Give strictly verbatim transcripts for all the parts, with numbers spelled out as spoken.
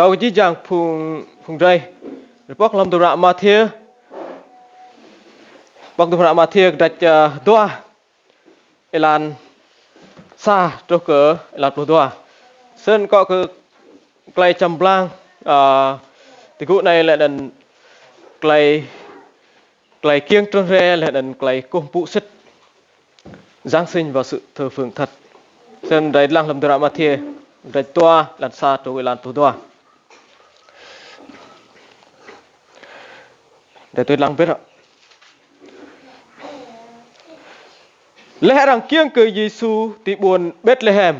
Kâo kơ jih jang phung, phung drei. Pŏk hlăm hdruôm hră Mathiơ. Pŏk hdruôm hră Mathiơ kdrêč, ơ, dua. Êlan sa truh kơ êlan pluh dua. Snăn kâo kơ klei čăm blang, ơ, ti gŭ anei leh anăn klei, klei kkiêng trŭn hriê leh anăn klei kkuh mpŭ sĭt. Giáng sinh vào sự thờ phượng thật. Snăn drei dlăng hlăm hdruôm hră Mathiơ, kdrêč dua, êlan sa truh êlan pluh dua. Drei tui dlăng bĭt. Leh arăng kkiêng kơ Yêsu ti ƀuôn Betlêhem,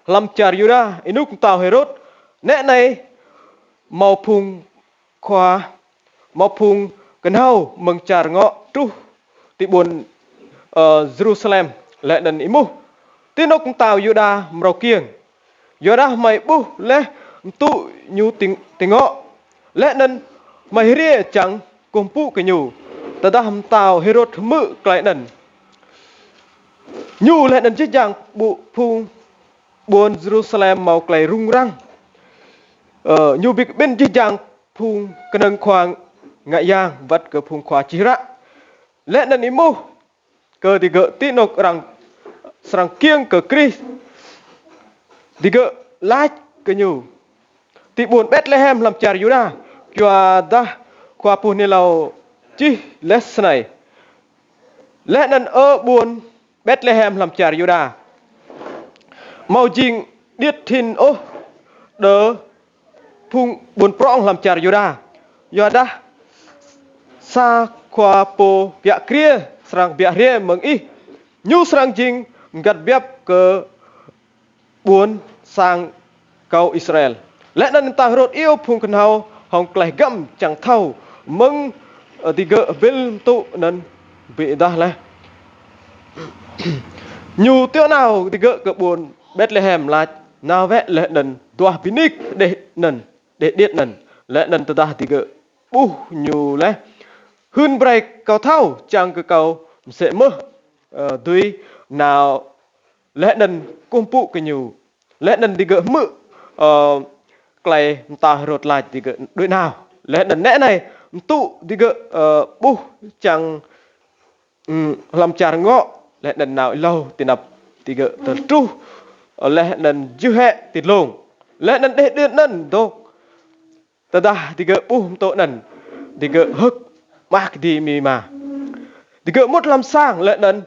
hlăm čar Yuđa, ênuk mtao Hêrôt, nĕ anei mâo phung khua, mâo phung knhâo mơ̆ng čar ngŏ truh ti ƀuôn, ơ, Jêrusalem, leh anăn êmuh: Ti anôk mtao Yuđa mrâo kkiêng? Yuđa hmei ƀuh leh mtŭ ñu ti, ti ngŏ, leh anăn hmei hriê čiăng kkuh mpŭ kơ ñu. Tơdah mtao Hêrôt hmư̆ klei anăn, ñu leh anăn jih jang ƀuôn phung ƀuôn Jêrusalem mâo klei rŭng răng. Ơ, ñu bi kƀĭn jih jang phung knơ̆ng khua ngă yang, wăt kơ phung khua čih hră. Leh anăn êmuh kơ digơ̆ ti anôk arăng srăng kkiêng kơ Krist. Digơ̆ lač kơ ñu: Ti ƀuôn Betlêhem hlăm čar Yuđa, kyuadah khua pô hưn êlâo čih leh snei: Leh anăn, Ơ ƀuôn Betlêhem hlăm čar Yuđa, amâo jing điêt hĭn ôh đơ phung ƀuôn prŏng hlăm čar Yuđa, kyuadah sa khua pô kiă kriê srăng kbiă hriê mơ̆ng ih. Ñu srăng jing mgăt biăp kơ ƀuôn sang kâo Israel. Leh anăn mtao Hêrôt iêu phung knhâo hŏng klei hgăm čiăng thâo mơ̆ng, ơ, digơ̆ hbĭl mtŭ anăn bi êdah leh. Ñu tiŏ nao digơ̆ kơ ƀuôn Betlêhem, lač: Nao wĕ leh anăn duah bi nik hđeh anăn, hđeh điêt anăn. Leh anăn tơdah digơ̆ ƀuh ñu leh, hưn brei kâo thâo, čiăng kơ kâo msĕ mơh, ơ, dưi nao leh anăn kkuh mpŭ kơ ñu. Leh anăn digơ̆ hmư̆, ơ, klei mtao Hêrôt lač, digơ̆ đuĕ nao. Leh anăn nĕ anei, mtŭ digơ̆, ơ, ƀuh čiăng, ưm, hlăm čar ngŏ, leh anăn nao êlâo ti anăp digơ̆ tơl truh, ơ, leh anăn jưh hĕ ti dlông. Leh anăn hđeh điêt anăn dôk. Tơdah digơ̆ ƀuh mtŭ anăn, digơ̆ hơ̆k mơak kđi amĭ ama. Digơ̆ mŭt hlăm sang leh anăn,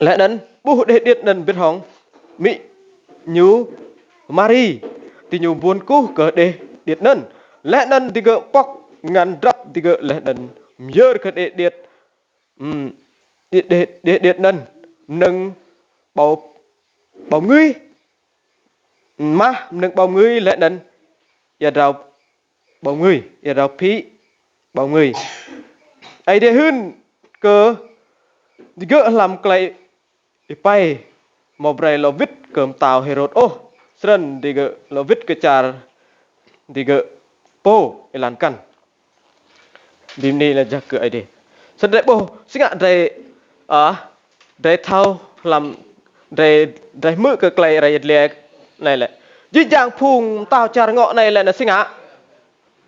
leh anăn ƀuh hđeh điêt anăn mbĭt hŏng amĭ ñu Mari, diñu buôn kkuh kơ hđeh điêt anăn. Leh anăn digơ̆ pŏk ngăn drăp digơ̆ leh anăn myơr kơ hđeh điêt, ưm, hđeh, hđeh, hđeh điêt anăn mnơ̆ng ƀâo, ƀâo mngưi, mah mnơ̆ng ƀâo mngưi leh anăn êa drao ƀâo mngưi, êa drao phĭ ƀâo mngưi. Aê Diê hưn kơ digơ̆ hlăm klei êpei, amâo brei lŏ wĭt kơ mtao Hêrôt ôh. Snăn digơ̆ lŏ wĭt kơ čar digơ̆ pô. Êlan kăn. Bi mni lač jăk kơ Aê Diê. Snăn drei ƀuh, si ngă drei, ah, drei thâo hlăm, drei, drei hmư̆ kơ klei êrei yăl dliê anei lĕ. Jih jang phung mtao čar ngŏ anei lĕ anăn si ngă.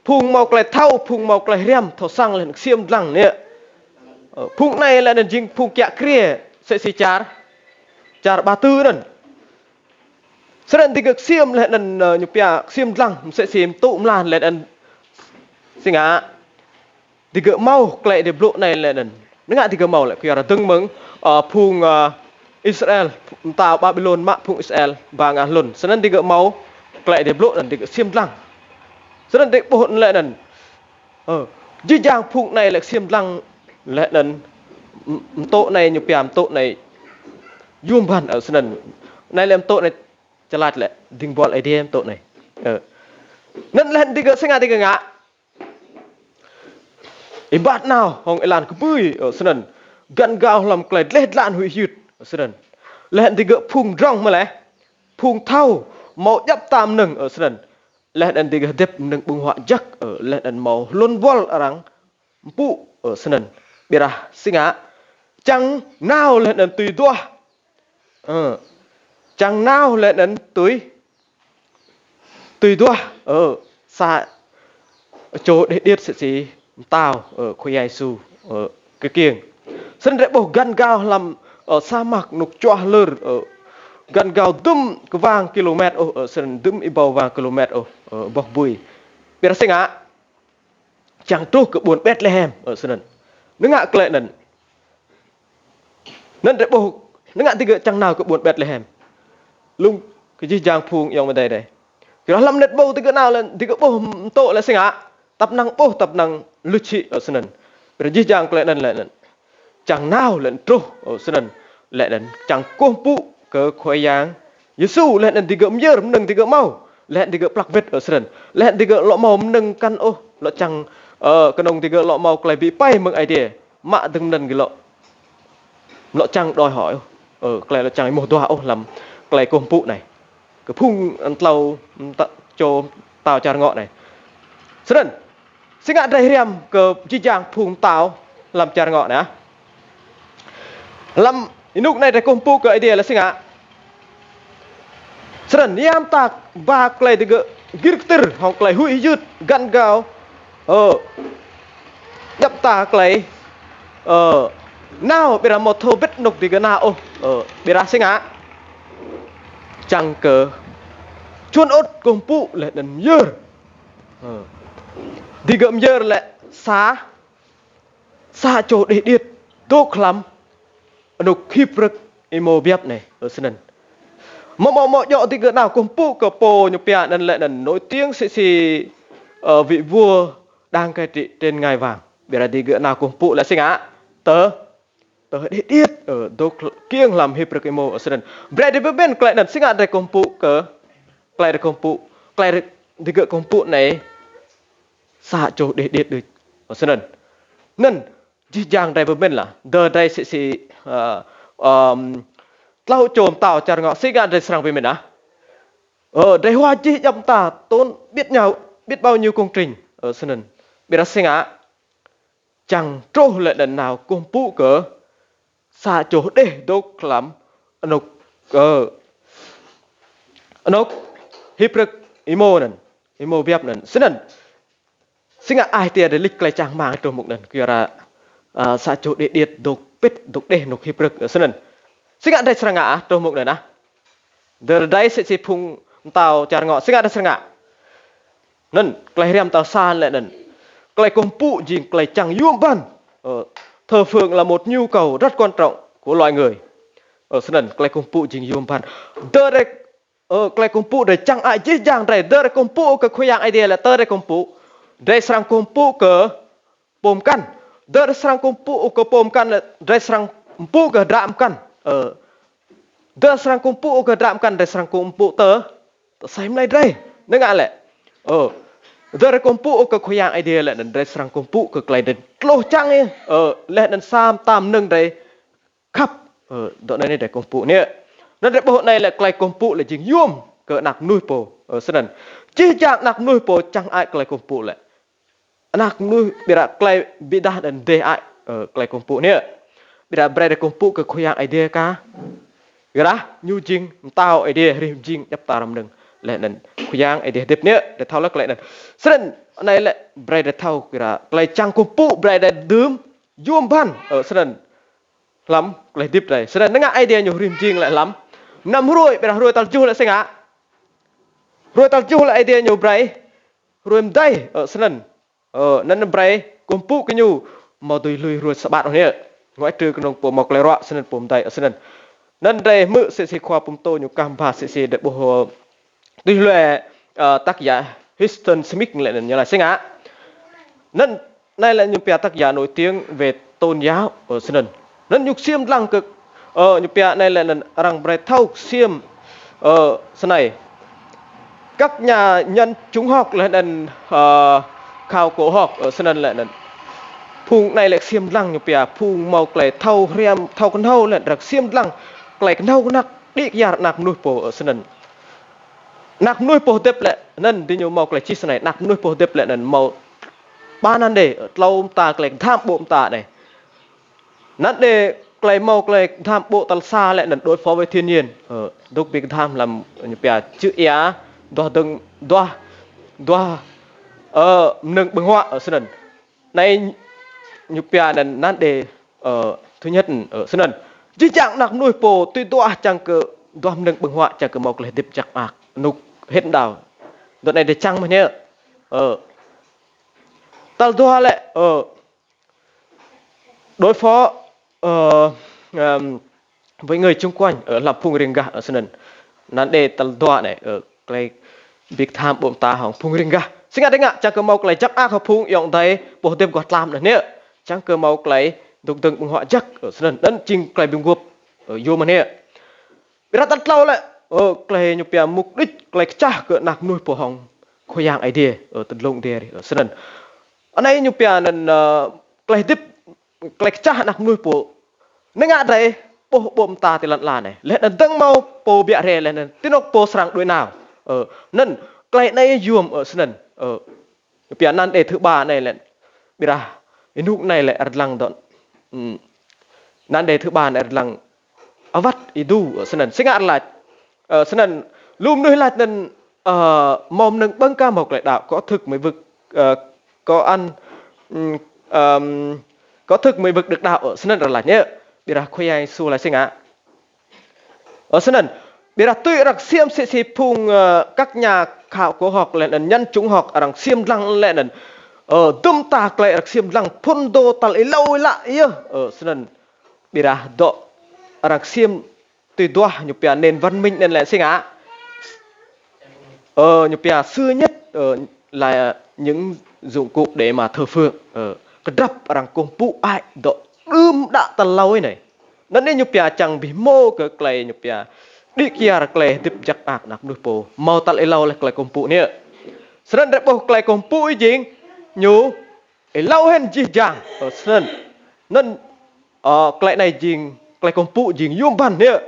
Phung mâo klei thâo, phung mâo klei hriăm, thâo săng leh anăn ksiêm dlăng anei. Ơ, phung anei leh anăn jing phung kiă kriê, msĕ si čar, čar Ba Tư anăn. Snăn digơ̆ ksiêm leh anăn, ơ, ñu pia ksiêm dlăng, msĕ si mtŭ mlan leh anăn si ngă. Digơ̆ mâo klei Aê Diê blŭ anei leh anăn. Năng ngă digơ̆ mâo lĕ, kyua dơ̆ng mơ̆ng, ơ, phung, ơ, Israel, mtao Babilôn mă phung Israel ba ngă hlŭn. Snăn digơ̆ mâo klei Aê Diê blŭ anăn digơ̆ ksiêm dlăng. Snăn digơ̆ ƀuh leh anăn. Ơ, jih jang phung anei lĕ ksiêm dlăng leh anăn m-, mtŭ anei ñu pia mtŭ anei yuôm bhăn, ơ, snăn. Anei lĕ mtŭ anei člăt lĕ, dĭng buăl Aê Diê mtŭ anei. Ơ. Anăn leh anăn digơ̆ si ngă digơ̆ ngă. Êbat nao hŏng êlan kbưi, ơ, snăn. Găn gao hlăm klei dleh dlan huĭ hyưt, ơ, snăn. Leh anăn digơ̆ phung drŏng mơh leh. Phung thâo mâo djăp mta mnơ̆ng, ơ, snăn. Leh anăn digơ̆ hdĭp mnơ̆ng ƀơ̆ng huă jăk, ơ, leh anăn mâo hlŭn buăl arăng mpŭ, ơ, snăn. Ƀiădah si ngă, čiăng nao leh anăn tui duah. Ơ, čiăng nao leh anăn tui, Tui duah, ơ, sa čô đeh điêt msĕ si mtao, ơ, Khua Yang Yêsu, ơ, kkiêng. Snăn drei ƀuh găn gao hlăm, ơ, sa mơak anôk čuah hlơr, ơ, găn gao dŭm kwang kilômet ôh, ơ, snăn dŭm êbâo kwang kilômet ôh, ơ, boh pui. Ƀiădah si ngă, čiăng truh kơ ƀuôn Betlêhem, ơ, snăn. Năng ngă klei anăn. Anăn drei ƀuh, năng ngă digơ̆ čiăng nao kơ ƀuôn Betlêhem. Lŏ kơ jih jang phung ayŏng adei drei. Kyuadah hlăm mnĭt ƀâo digơ̆ nao lĕ, digơ̆ ƀuh mtô lĕ si ngă, tăp năng ƀuh, tăp năng luč hĭ, ơ, snăn. Ƀiădah jih jang klei anăn lĕ anăn čiăng nao lĕ truh, ơ, snăn. Leh anăn čiăng kkuh mpŭ kơ Khua Yang Yêsu, leh anăn digơ̆ myơr mnơ̆ng digơ̆ mâo, leh anăn digơ̆ plăk wĭt, ơ, snăn. Leh anăn digơ̆ lŏ mâo mnơ̆ng mkăn ôh, lŏ čiăng, ơ, knŏng digơ̆ lŏ mâo klei bi êpei mơ̆ng Aê Diê, mă dơ̆ng mnăn gĭ lŏ. Lŏ čiăng đòi hỏi ôh, ơ, klei lŏ čiăng êmuh duah ôh hlăm klei kkuh mpŭ anei. Kơ phung tlâo, mta-, čô mtao čar ngŏ anei. Snăn, si ngă drei hriăm kơ jih jang phung mtao hlăm čar ngŏ anei, ah? Hlăm ênuk anei drei kkuh mpŭ kơ Aê Diê lĕ si ngă. Snăn, ya mta ba klei digơ̆ gĭr ktĭr hŏng klei huĭ hyưt găn gao, ơ, djăp mta klei, ơ, nao ƀiădah amâo thâo wĭt anôk digơ̆ nao ôh, ơ, ƀiădah si ngă. Čiăng kơ čuôn ŭt kkuh mpŭ leh anăn myơr. Ơ. Digơ̆ myơr lĕ sa, sa čô đeh điêt dôk hlăm anôk hip rơ̆k êmô biăp anei, ơ, snăn. Amâo, amâo, amâo djŏ digơ̆ nao kkuh mpŭ kơ pô ñu pia anăn lĕ anăn nổi tiếng msĕ si, ơ, vị vua đang cai trị trên ngai vàng. Ƀiădah digơ̆ nao kkuh mpŭ lĕ si ngă. Tơ, tơ đeh điêt, ơ, dôk kkiêng hlăm hip rơ̆k êmô, ơ, snăn. Brei drei bi mĭn klei anăn si ngă drei kkuh mpŭ kơ, klei drei kkuh mpŭ, klei drei, digơ̆ kkuh mpŭ anei, sa čô đeh điêt đuč, ơ, snăn. Anăn, jih jang drei bi mĭn lah. Dơ̆ drei msĕ si, ơ, ơm, tlâo čô mtao čar ngŏ si ngă drei srăng bi mĭn ah. Ơ, drei hua jih djăp mta tốn biết nhau, biết bao nhiêu công trình, ơ, snăn. Ƀiădah si ngă, čiăng truh leh anăn nao kkuh mpŭ kơ sa čô đeh dôk hlăm anôk, ơ, anôk hip rơ̆k êmô anăn, êmô biăp anăn. Snăn. Si ngă ai tiê drei lĭk klei čang hmăng truh mơ̆ng anăn, kyuadah, ơ, sa čô đeh điêt dôk pĭt, dôk đeh anôk hip rơ̆k, ơ, snăn. Si ngă drei srăng ngă ah, truh mơ̆ng anăn ah. Dơ̆ drei msĕ si phung mtao čar ngŏ, si ngă drei srăng ngă. Anăn, klei hriăm tal sa leh anăn. Klei kkuh mpŭ jing klei čiăng yuôm bhăn. Ơ, thờ phượng là một nhu cầu rất quan trọng của loài người. Ơ, snăn, klei kkuh mpŭ jing yuôm bhăn. Dơ̆ drei, ơ, klei kkuh mpŭ drei čiăng ai jih jang drei, dơ̆ drei kkuh mpŭ kơ Khua Yang Aê Diê leh, dơ̆ drei kkuh mpŭ. Drei srăng kkuh mpŭ kơ pô mkăn. Dơ̆ drei srăng kkuh mpŭ kơ pô mkăn leh, drei srăng mpŭ kơ hdră mkăn. Ơ, dơ̆ srăng kkuh mpŭ kơ hdră mkăn, drei srăng kkuh mpŭ tơ, tơ asei mlei drei. Năng ngă lĕ. Ơ, dơ̆ drei kkuh mpŭ kơ Khua Yang Aê Diê leh anăn drei srăng kkuh mpŭ kơ klei drei tluh čiăng, ơ, leh anăn sa mta mnơ̆ng drei khăp. Ơ, dŏ anei drei kkuh mpŭ anei. Anăn drei ƀuh anei lĕ klei kkuh mpŭ lĕ jing yuôm kơ anak mnuih pô. Ơ, snăn. Jih jang anak mnuih pô čiăng ai klei kkuh mpŭ lĕ. Anak mnuih ƀiădah klei bi êdah anăn dê ai, ơ, klei kkuh mpŭ anei. Ƀiădah brei drei kkuh mpŭ kơ Khua Yang Aê Diê ka. Kyuadah ñu jing mtao Aê Diê hrih mjing djăp mta mnơ̆ng. Leh anăn Khua Yang Aê Diê hdĭp anei, drei thâo leh klei anăn. Snăn, anei lĕ brei drei thâo kyuadah klei čiăng kkuh mpŭ brei drei dưm yuôm bhăn, ơ, snăn. Hlăm klei hdĭp drei. Snăn năng ngă Aê Diê ñu hrih mjing leh hlăm năm hruê, ƀiădah hruê tal kjuh lĕ si ngă. Hruê tal kjuh lĕ Aê Diê ñu brei hruê mdei, ơ, snăn. Ơ, anăn brei kkuh mpŭ kơ ñu, amâo dưi lui hruê Sabat ôh anei. Ngoại trừ knŏng pô mâo klei ruă, snăn pô mdei, ơ, snăn. Anăn drei hmư̆ msĕ si khua pô mtô ñu kah mbha msĕ si drei ƀuh, ơ, tui hlue, ơ, tác giả Hudson Smith leh anăn ñu lač si ngă. Anăn, anei lĕ ñu pia tác giả nổi tiếng về tôn giáo, ơ, snăn. Anăn ñu ksiêm dlăng kơ, ơ, ñu pia anei lĕ anăn arăng brei thâo ksiêm, ơ, snei. Các nhà nhân chủng học leh anăn, ơ, khảo cổ học, ơ, snăn leh anăn. Phung anei lĕ ksiêm dlăng ñu pia, phung mâo klei thâo hriăm, thâo knhâo leh anăn arăng ksiêm dlăng klei knhâo knak đĭ kyar anak mnuih pô, ơ, snăn. Anak mnuih pô hdĭp leh anăn diñu mâo klei čih snei, anak mnuih pô hdĭp leh anăn mâo ba anăn dê, tlâo mta klei kdham ƀô̆ mta anei. Anăn dê klei mâo klei kdham ƀô̆ tal sa leh anăn đối phó với thiên nhiên. Ơ, dôk bi kdham hlăm ñu pia chữ êa, duah dơ̆ng, duah, duah, ơ, mnơ̆ng ƀơ̆ng huă, ơ, snăn. Anei ñu pia anăn nan đe, ơ, thứ nhất, ơ, snăn. Jih jang anak mnuih pô tui duah čiăng kơ duah mnơ̆ng ƀơ̆ng huă čiăng kơ mâo klei hdĭp jăk mơak. Anôk hĭn đăo. Dŏ anei drei čiăng mơh anei. Ơ. Tal dua lĕ, ơ, đối phó, ơ, ưm, với người xung quanh, ơ, hlăm phung riêng gah, ơ, snăn. Nan đe tal dua anei, ơ, klei bi kthăm ƀô̆ mta hŏng phung riêng gah. Si ngă drei ngă, čiăng kơ mâo klei jăk mơak hŏng phung ayŏng adei, pô hdĭp aguah tlam anăn anei. Čiăng kơ mâo klei dôk dơ̆ng ƀơ̆ng huă jăk, ơ, snăn. Anăn jing klei bi mguôp, ơ, yuôm anei. Ƀiădah tal tlâo lĕ, ơ, klei ñu pia mục đích, klei kčah kơ anak mnuih pô hŏng Khua Yang Aê Diê, ơ, ti dlông Aê Diê, ơ, snăn. Anei ñu pia anăn, ơ, klei hdĭp, klei kčah anak mnuih pô. Năng ngă drei ƀuh ƀô̆ mta ti lăn ala anei. Leh anăn dơ̆ng mâo pô biă hriê, leh anăn ti anôk pô srăng đuĕ nao. Ơ, anăn klei anei yuôm, ơ, snăn. Ơ, ñu pia nan đe thứ ba anei lĕ. Ƀiădah ênuk anei lĕ arăng dlăng dŏ. Ưm, nan đe thứ ba anei arăng dlăng awăt êdu, ơ, snăn. Si ngă arăng lač. Ơ, snăn, lu mnuih lač anăn, ơ, mâo mnơ̆ng ƀơ̆ng ka mâo klei đăo, có thực mới vượt, ơ, có ăn, ưm, ưm, có thực mới vượt được đạo, ơ, snăn arăng lač anei. Ƀiădah Khua Yang Yêsu lač si ngă. Ơ, snăn, ƀiădah tui arăng ksiêm si si phung, ơ, các nhà khảo cổ học leh anăn nhân chủng học arăng ksiêm dlăng leh anăn. Ơ, dŭm mta klei arăng ksiêm dlăng phŭn dô tal êlâo êlă yơh. Ơ, snăn, ƀiădah dŏ arăng ksiêm tui duah ñu pia nền văn minh anăn lĕ si ngă. Ơ, ñu pia xưa nhất, ơ, là những dụng cụ để mà thờ phượng. Ơ, kdrăp arăng kkuh mpŭ ai dŏ đưm đă tal êlâo anei. Anăn anei ñu pia čiăng bi hmô kơ klei ñu pia đĭ kyar klei hdĭp jăk mơak anak mnuih pô. Mâo tal êlâo leh klei kkuh mpŭ anei. Snăn drei ƀuh klei kkuh mpŭ jing ñu êlâo hĭn jih jang. Ơ, snăn. Anăn, ơ, klei anei jing, klei kkuh mpŭ jing yuôm bhăn anei.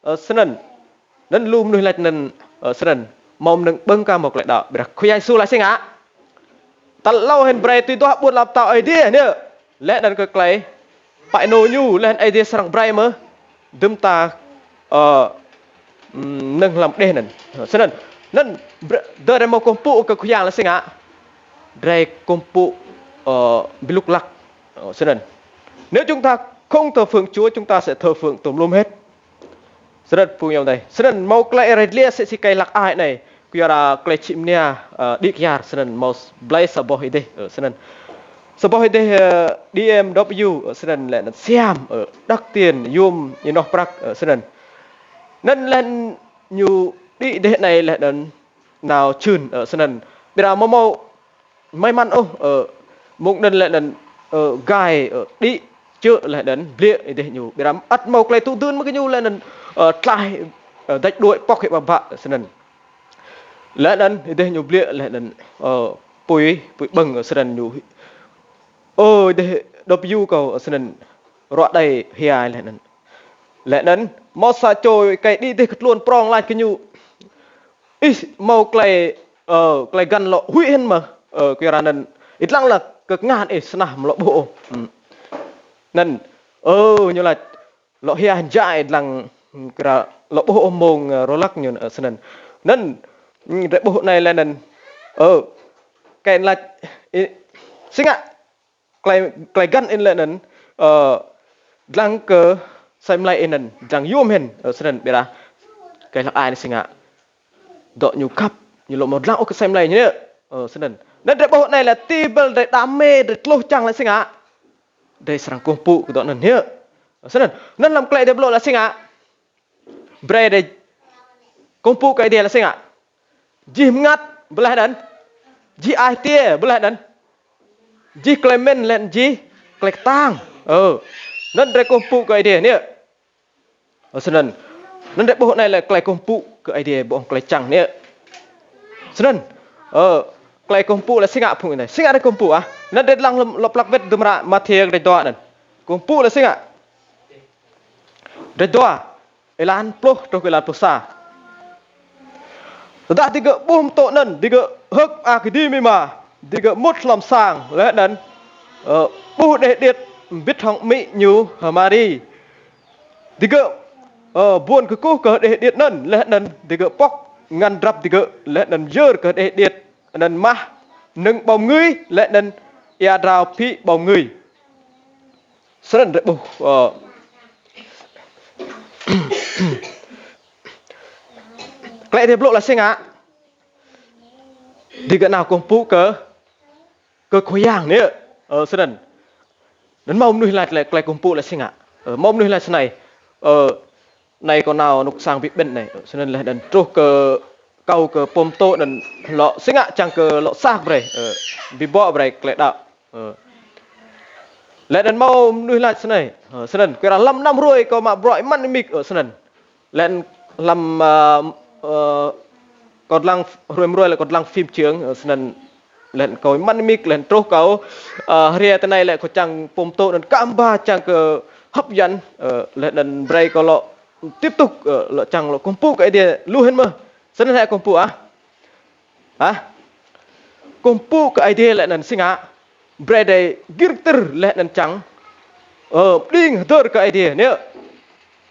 Ơ, snăn. Anăn lu mnuih lač anăn, ơ, snăn. Mâo mnơ̆ng ƀơ̆ng ka mâo klei đăo. Ƀiădah Khua Yang Yêsu lač si ngă. Tal êlâo hĭn brei tui duah ƀuôn ala mtao Aê Diê anei. Leh anăn kơ klei pă ênô ñu, leh anăn Aê Diê srăng brei mơh. Dŭm mta, ơ, ưm, mnơ̆ng hlăm kđeh anăn. Snăn. Anăn, ƀr-, dơ̆ng drei mâo kkuh mpŭ kơ Khua Yang lĕ si ngă. Drei kkuh mpŭ, ơ, bi lŭk lăk. Ơ, snăn. Nếu chúng ta không thờ phượng Chúa, chúng ta sẽ thờ phượng tùm lum hết. Snăn phung ayŏng adei. Snăn mâo klei rai dliê si si klei hlăk ai anei. Kyuadah klei čhĭ mnia, ơ, đĭ kyar snăn mâo s-, blei sa boh êdeh, ơ, snăn. Sa boh êdeh, ơ, D M W, ơ, snăn leh anăn siam, ơ, đăk tiên, yuôm, ênoh prăk, ơ, snăn. Anăn leh anăn ñu đĭ êdeh anei leh anăn nao čhưn, ơ, snăn. Ƀiădah amâo mâo may mắn ôh, ơ, mông anăn leh anăn, ơ, gai, ơ, đĭ, čư̆ leh anăn bliê êdeh ñu. Ƀiădah ăt mâo klei tŭ dưn mơ̆ng ñu leh anăn, ơ, tlaih, ơ, dač đuĕ pŏk hĕ ƀă ƀă, snăn. Leh anăn êdeh ñu bliê leh anăn, ơ, pui, pui ƀơ̆ng, ơ, snăn ñu. Ơ, êdeh W kâo, ơ, snăn. Ruă đei hiai leh anăn. Leh anăn, mâo sa čô êkei đĭ êdeh kơ tluôn prŏng lač kơ ñu. Ih, mâo klei, ơ, klei găn lŏ huĭ hĭn mơh, ơ, kyuadah anăn, ih dlăng leh kơ kngan ih snăn amâo lŏ ƀuh ôh. Hm. Anăn, ơ, ñu lač, lŏ hia hĭn jăk ih dlăng, hm, kyuadah lŏ ƀuh ôh mông, ơ, Rolex ñu, ơ, snăn. Anăn, hm, drei ƀuh anei leh anăn, ơ, êkei lač, ih, si ngă, klei, klei găn ih leh anăn, ơ, dlăng kơ asei mlei ih anăn, dlăng yuôm hĭn, ơ, snăn ƀiădah. Klei hlăk ai anei si ngă. Dŏ ñu khăp, ñu lŏ mâo dlăng ôh kơ asei mlei ñu anei. Ơ, snăn. Anăn drei ƀuh anei leh ti băl drei đam mê, drei tluh čiăng leh si ngă. Drei srăng kkuh mpŭ kơ dŏ anăn anei. Ơ, snăn. Anăn hlăm klei Aê Diê blŭ leh si ngă. Brei drei kkuh mpŭ kơ Aê Diê leh si ngă. Jih mngăt, ƀiădah anăn. Jih ai tiê, ƀiădah anăn. Jih klei mĭn leh anăn jih klei ktang. Ơ. Anăn drei kkuh mpŭ kơ Aê Diê anei. Ơ, snăn. Anăn drei ƀuh anei leh klei kkuh mpŭ kơ Aê Diê ƀuh klei čiăng anei. Snăn. Ơ, klei kkuh mpŭ leh si ngă phung anei. Si ngă drei kkuh mpŭ ah. Anăn drei dlăng hlăm lŏ plăk wĭt hdruôm hră Mathiơ kdrêč dua anăn. Kkuh mpŭ leh si ngă. Kdrêč dua, êlan pluh truh kơ êlan pluh sa. Tơdah digơ̆ ƀuh mtô anăn, digơ̆ hơ̆k mơak êdimima, digơ̆ mŭt hlăm sang, leh anăn, ơ, ƀuh hđeh điêt mbĭt hŏng amĭ ñu H'Mari. Digơ̆, ơ, buôn kkuh kơ hđeh điêt anăn, leh anăn digơ̆ pŏk ngăn drăp digơ̆, leh anăn myơr kơ hđeh điêt, anăn mah mnơ̆ng ƀâo mngưi, leh anăn êa drao phĭ ƀâo mngưi. Snăn drei ƀuh, ơ, klei Aê Diê blŭ leh si ngă, digơ̆ nao kkuh mpŭ kơ, kơ Khua Yang anei. Ơ, snăn. Anăn mâo mnuih lač leh klei kkuh mpŭ leh si ngă. Ơ, mâo mnuih lač snei. Ơ, anei kâo nao anôk sang bi kƀĭn anei. Ơ, snăn leh anăn truh kơ kâo kơ pô mtô anăn lŏ si ngă čiăng kơ lŏ sah brei. Ơ, bi bŏ brei klei đăo. Ơ. Leh anăn mâo mnuih lač snei. Ơ, snăn. Kyuadah hlăm năm hruê kâo mă bruă êmăn êmik. Ơ, snăn. Leh anăn hlăm, ơ, ơ, kâo dlăng hruê mruê leh kâo dlăng phim čiăng, ơ, snăn leh anăn kâo êmăn êmik leh anăn truh kâo, ơ, hriê tinei leh kâo čiăng pô mtô anăn kăm ba čiăng kơ hấp dẫn, ơ, leh anăn brei kâo lŏ tiếp tục, ơ, lŏ čiăng lŏ kkuh mpŭ kơ Aê Diê lu hĭn mơh. Snăn hĕ kkuh mpŭ ah. Hă? Kkuh mpŭ kơ Aê Diê leh anăn si ngă. Brei drei gĭr ktĭr leh anăn čiăng, ơ, mđing hdơr kơ Aê Diê anei.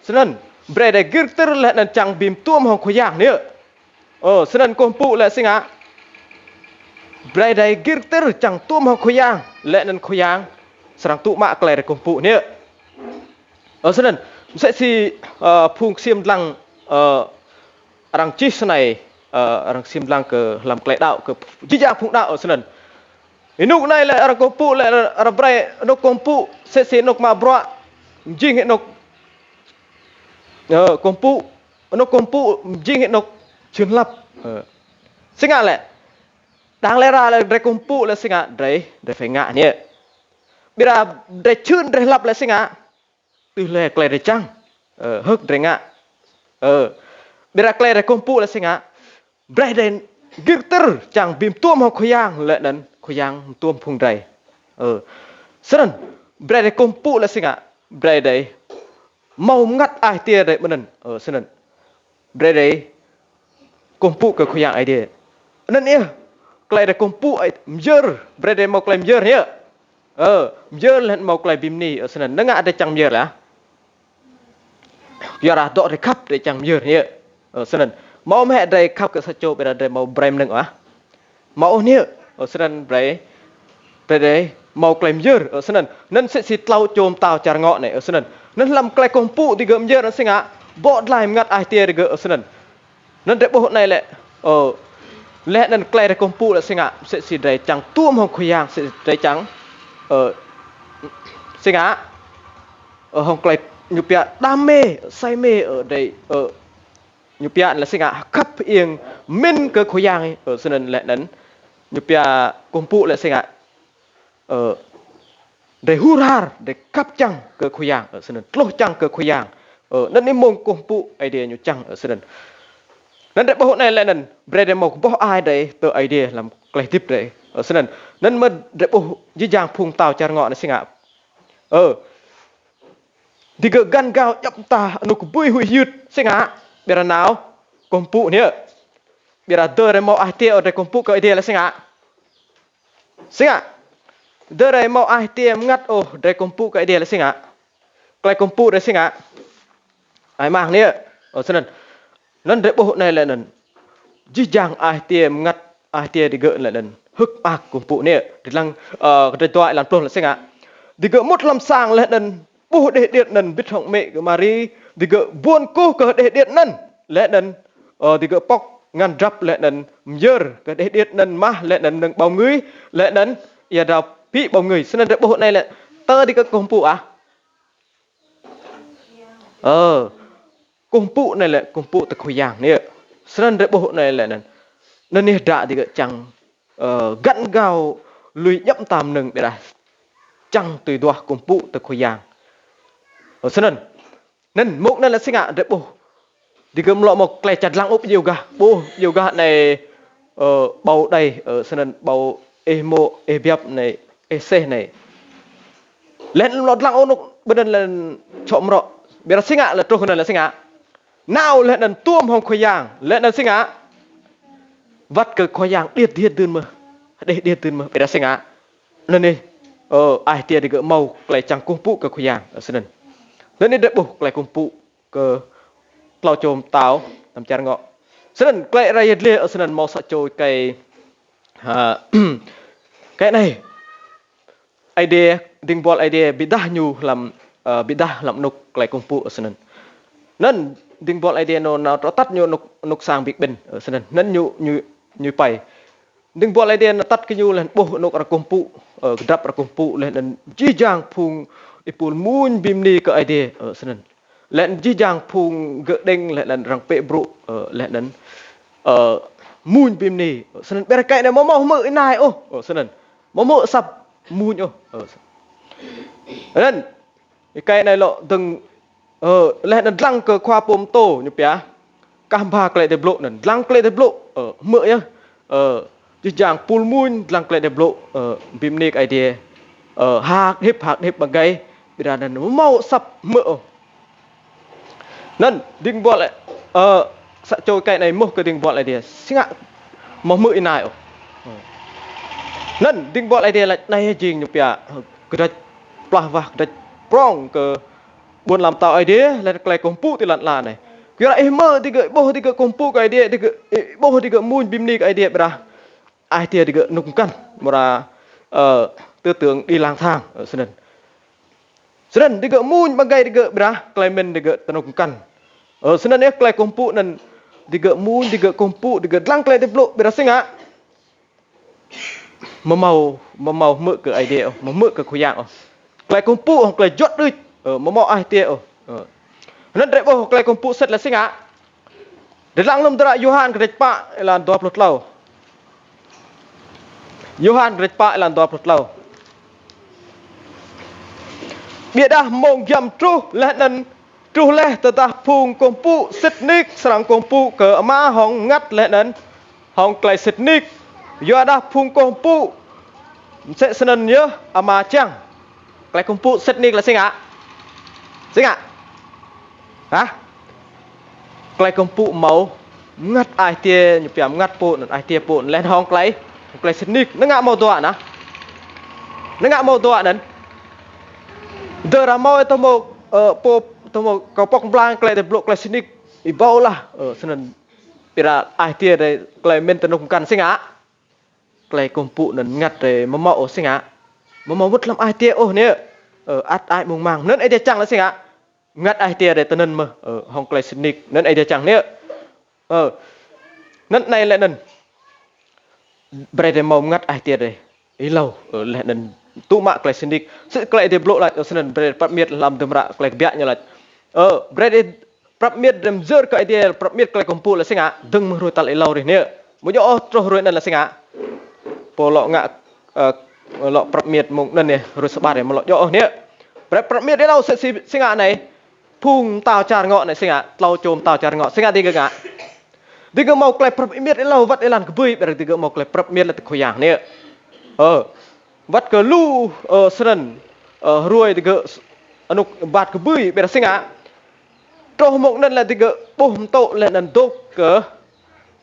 Snăn, brei drei gĭr ktĭr leh anăn čiăng bi mtuôm hŏng Khua Yang anei. Ơ, snăn kkuh mpŭ leh si ngă. Brei drei gĭr ktĭr čiăng tuôm hŏng Khua Yang, leh anăn Khua Yang srăng tŭ mă klei drei kkuh mpŭ anei. Ơ, snăn, msĕ si, ơ, phung ksiêm dlăng, ơ, arăng čih snei, ơ, arăng ksiêm dlăng kơ hlăm klei đăo kơ jih jang phung đăo, ơ, snăn. Ênuk anei leh arăng kkuh mpŭ leh arăng brei anôk kkuh mpŭ, msĕ si anôk mă bruă, mjing anôk, ơ, kkuh mpŭ, anôk kkuh mpŭ, mjing anôk čhưn hlăp. Ơ. Si ngă leh. Đang leh ra leh drei kkuh mpŭ leh si ngă drei, drei phải ngă anei. Ƀiădah drei čhưn drei hlăp leh si ngă. Tui hlue klei drei čiăng. Ơ, hơ̆k drei ngă. Ơ. Ƀiădah klei drei kkuh mpŭ leh si ngă. Brei drei gĭr ktĭr čiăng bi mtuôm hŏng Khua Yang leh anăn Khua Yang mtuôm phung drei. Ơ. Snăn, brei drei kkuh mpŭ leh si ngă. Brei drei mâo mngăt ai tiê drei mơ̆ng anăn. Ơ, snăn. Brei drei kkuh mpŭ kơ Khua Yang Aê Diê. Anăn yơh, klei drei kkuh mpŭ ai myơr, brei drei mâo klei myơr yơh. Ơ, myơr leh anăn mâo klei bi mni, ơ, snăn. Năng ngă drei čiăng myơr lah. Kyuadah dŏ drei khăp drei čiăng myơr yơh. Ơ, snăn. Mâo mơh drei khăp kơ sa čô ƀiădah drei mâo brei mnơ̆ng ah. Mâo ôh anei, ơ, snăn brei, brei drei mâo klei myơr, ơ, snăn. Anăn msĕ si tlâo čô mtao čar ngŏ anei, ơ, snăn. Anăn hlăm klei kkuh mpŭ digơ̆ myơr anăn si ngă, bŏ dlai mngăt ai tiê digơ̆, ơ, snăn. Anăn drei ƀuh anei leh, ơ, leh anăn klei drei kkuh mpŭ leh si ngă, msĕ si drei čiăng tuôm hŏng Khua Yang, msĕ si drei čiăng, ơ, si ngă, ơ, hŏng klei ñu pia đam mê, say mê, ơ, drei, ơ, ñu pia leh si ngă khăp hơiêng mĭn kơ Khua Yang, ơ, snăn leh anăn ñu pia kkuh mpŭ leh si ngă, ơ, drei hur har, drei khăp čiăng kơ Khua Yang, ơ, snăn tluh čiăng kơ Khua Yang. Ơ, anăn êmông kkuh mpŭ Aê Diê ñu čiăng, ơ, snăn. Anăn drei ƀuh anei leh anăn, brei drei mâo kboh ai drei tơ Aê Diê hlăm klei hdĭp drei, ơ, snăn. Anăn mơh drei ƀuh jih jang phung mtao čar ngŏ anei si ngă. Ơ, digơ̆ găn gao djăp mta anôk kbưi huĭ hyưt si ngă, ƀiădah nao kkuh mpŭ anei. Ƀiădah dơ̆ng drei mâo ai tiê ôh drei kkuh mpŭ kơ Aê Diê leh si ngă. Si ngă. Dơ̆ng drei mâo ai tiê mngăt ôh drei kkuh mpŭ kơ Aê Diê leh si ngă. Klei kkuh mpŭ drei si ngă. Ai mang anei. Ơ, snăn. Anăn drei ƀuh anei leh anăn. Jih jang ai tiê mngăt, ai tiê digơ̆ leh anăn hơ̆k mơak kkuh mpŭ anei. Drei dlăng, ơ, kdrêč dua êlan pluh leh si ngă. Digơ̆ mŭt hlăm sang leh anăn ƀuh hđeh điêt anăn mbĭt hŏng amĭ kơ Mari, digơ̆ buôn kkuh kơ hđeh điêt anăn, leh anăn, ơ, digơ̆ pŏk ngăn drăp leh anăn myơr kơ hđeh điêt anăn mah leh anăn mnơ̆ng ƀâo mngưi, leh anăn êa drao phĭ ƀâo mngưi. Snăn drei ƀuh anei leh, tơ digơ̆ kkuh mpŭ ah. Ơ, kkuh mpŭ anei leh, kkuh mpŭ tơ Khua Yang anei. Snăn drei ƀuh anei leh anăn. Anăn anei dah digơ̆ čiăng, ơ, găn gao lui djăp mta mnơ̆ng ƀiădah čiăng tui duah kkuh mpŭ tơ Khua Yang. Ơ, snăn. Anăn, mông anăn leh si ngă drei ƀuh. Digơ̆ amâo lŏ mâo klei čăt dlăng ôh, ƀu djŏ gah. Ƀuh, ƀu djŏ gah anei, ơ, ƀâo đei, ơ, snăn ƀâo êh mô̆, êh biăp anei, êh seh anei. Leh anăn amâo lŏ dlăng ôh anôk, ƀiădah leh anăn čhŏ mrŏ. Ƀiădah si ngă leh truh anăn leh si ngă. Nao leh anăn tuôm hŏng Khua Yang, leh anăn si ngă. Wăt kơ Khua Yang điêt điêt dưn mơh. Hđeh điêt dưn mơh, ƀiădah si ngă. Anăn anei, ơ, ai tiê digơ̆ mâo klei čiăng kkuh mpŭ kơ Khua Yang, ơ, snăn. Anăn anei drei ƀuh klei kkuh mpŭ kơ tlâo čô mtao hlăm čar ngŏ. Snăn klei rai yăl dliê, ơ, snăn mâo sa čô êkei, ha, êkei anei, Aê Diê, dĭng buăl Aê Diê bi êdah ñu hlăm, ơ, bi êdah hlăm anôk klei kkuh mpŭ, ơ, snăn. Anăn dĭng buăl Aê Diê nao, nao atăt ñu anôk, anôk sang bi kƀĭn, ơ, snăn. Anăn ñu, ñu, ñu pai. Dĭng buăl Aê Diê nao atăt kơ ñu leh anăn ƀuh anôk arăng kkuh mpŭ, ơ, kdrăp arăng kkuh mpŭ, leh anăn jih jang phung êpul mmuñ bi mni kơ Aê Diê, ơ, snăn. Leh anăn jih jang phung gơ̆ đĭng, leh anăn arăng pĕ brŭ, ơ, leh anăn, ơ, mmuñ bi mni, ơ, snăn. Ƀiădah êkei anei amâo mâo hmư̆ ênai ôh, ơ, snăn. Amâo mâo asăp mmuñ ôh, ơ, snăn. Anăn, êkei anei lŏ dơ̆ng, ơ, leh anăn dlăng kơ khua pô mtô ñu pia, kah mbha klei Aê Diê blŭ anăn. Dlăng klei Aê Diê blŭ, ơ, hmư̆ yơh, ơ, jih jang êpul mmuñ dlăng klei Aê Diê blŭ, ơ, bi mni kơ Aê Diê, ơ, hak hip, hak hip ƀăng gai, ƀiădah anăn amâo mâo asăp hmư̆ ôh. Anăn dĭng buăl, ơ, sa čô êkei anei êmuh kơ dĭng buăl Aê Diê, si ngă amâo hmư̆ ênai ôh. Anăn dĭng buăl Aê Diê lač anei jing ñu pia, ơ, kdrêč plah wah, kdrêč prŏng kơ ƀuôn ala mtao Aê Diê, leh anăn klei kkuh mpŭ ti lăn ala anei. Kyuadah ih hmư̆ digơ̆, ih ƀuh digơ̆ kkuh mpŭ kơ Aê Diê, digơ̆, ih ƀuh digơ̆ mmuñ bi mni kơ Aê Diê, ƀiădah ai tiê digơ̆ ênuk mkăn, mra, ơ, tư tưởng đi lang thang, ơ, snăn. Snăn digơ̆ mmuñ ƀăng gai digơ̆, ƀiădah klei mĭn digơ̆ ti ênuk mkăn. Ơ, snăn yơh klei kkuh mpŭ anăn digơ̆ mmuñ, digơ̆ kkuh mpŭ, digơ̆ dlăng klei Aê Diê blŭ, ƀiădah si ngă amâo mâo, amâo mâo hmư̆ kơ Aê Diê ôh, amâo hmư̆ kơ Khua Yang ôh. Klei kkuh mpŭ hŏng klei juăt đuč, ơ, amâo mâo ai tiê ôh. Ơ. Anăn drei ƀuh klei kkuh mpŭ sĭt leh si ngă. Drei dlăng hlăm hdruôm hră Yôhan kdrêč pă êlan dua pluh tlâo. Yôhan kdrêč pă êlan dua pluh tlâo. Ƀiădah mông giăm truh leh anăn truh leh tơdah phung kkuh mpŭ sĭt nik srăng kkuh mpŭ kơ Ama hŏng mngăt leh anăn hŏng klei sĭt nik. Kyuadah phung kkuh mpŭ msĕ snăn yơh Ama čiăng. Klei kkuh mpŭ sĭt nik leh si ngă? Si ngă? Hă? Klei kkuh mpŭ mâo mngăt ai tiê, ñu pia mngăt pô anăn, ai tiê pô anăn, leh anăn hŏng klei, hŏng klei sĭt nik. Năng ngă mâo dua anăn? Năng ngă mâo dua anăn? Dơ̆ng ară mâo, ơ, tơ mâo, ơ, pô, tơ mâo kâo pŏk mblang klei Aê Diê blŭ klei sĭt nik, ih ƀuh lah, ơ, snăn. Ƀiădah ai tiê drei klei mĭn ti ênuk mkăn si ngă? Klei kkuh mpŭ anăn mngăt drei amâo mâo ôh si ngă? Amâo mâo mŭt hlăm ai tiê ôh anei. Ơ, ăt ai mông mang. Anăn Aê Diê čiăng leh si ngă? Mngăt ai tiê drei tinăn mơh, ơ, hŏng klei sĭt nik. Anăn Aê Diê čiăng anei. Ơ, anăn anei leh anăn brei drei mâo mngăt ai tiê drei êlâo, ơ, leh anăn tŭ mă klei sĭt nik. Sĭt klei Aê Diê blŭ lač, ơ, snăn brei prăp miêt hlăm hdruôm hră Klei Kbiă ñu lač. Ơ, brei drei prăp miêt drei myơr kơ Aê Diê, prăp miêt klei kkuh mpŭ leh si ngă, dơ̆ng mơ̆ng hruê tal êlâo dih anei. Amâo djŏ ôh truh hruê anăn leh si ngă. Pô lŏ ngă, ơ, lŏ prăp miêt mông anăn yơh, hruê Sabat yơh, amâo lŏ djŏ ôh anei. Brei prăp miêt êlâo sĭt si, si ngă anei. Phung mtao čar ngŏ anei si ngă, tlâo čô mtao čar ngŏ, si ngă digơ̆ ngă? Digơ̆ mâo klei prăp miêt êlâo wăt êlan kbưi, ƀiădah digơ̆ mâo klei prăp miêt leh ti Khua Yang anei. Ơ, wăt kơ lu, ơ, snăn, ơ, hruê digơ̆ s-, anôk êbat kbưi, ƀiădah si ngă? Truh mông anăn leh digơ̆ ƀuh mtŭ leh anăn dôk kơ,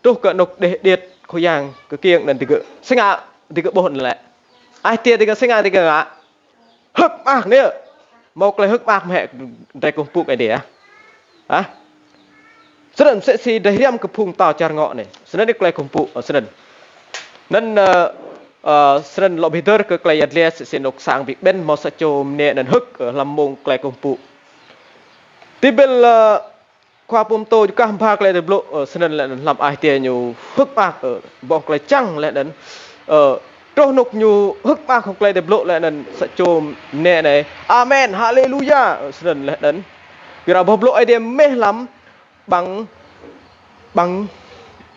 truh kơ anôk đeh điêt Khua Yang kkiêng anăn digơ̆. Si ngă digơ̆ ƀuh anăn leh? Ai tiê digơ̆ si ngă digơ̆ ngă? Hơ̆k mơak anei. Mâo klei hơ̆k mơak mơh hĕ drei kkuh mpŭ kơ Aê Diê, hă? Hă? Snăn msĕ si drei hriăm kơ phung mtao čar ngŏ anei. Snăn yơh klei kkuh mpŭ, ơ, snăn. Anăn, ơ, ơ, snăn lŏ bi hdơr kơ klei yăl dliê msĕ si anôk sang bi kƀĭn mâo sa čô mniê anăn hơ̆k, ơ, hlăm mông klei kkuh mpŭ. Ti ƀiădah, ơ, khua pô mtô jŭ kah mbha klei Aê Diê blŭ, ơ, snăn leh anăn hlăm ai tiê ñu hơ̆k mơak, ơ, ƀuh klei čiăng leh anăn, ơ, truh anôk ñu hơ̆k mơak hŏng klei Aê Diê blŭ leh anăn sa čô mniê anei, Amen, Haleluya, ơ, snăn leh anăn. Kyuadah boh blŭ Aê Diê mơh hlăm ƀăng, ƀăng,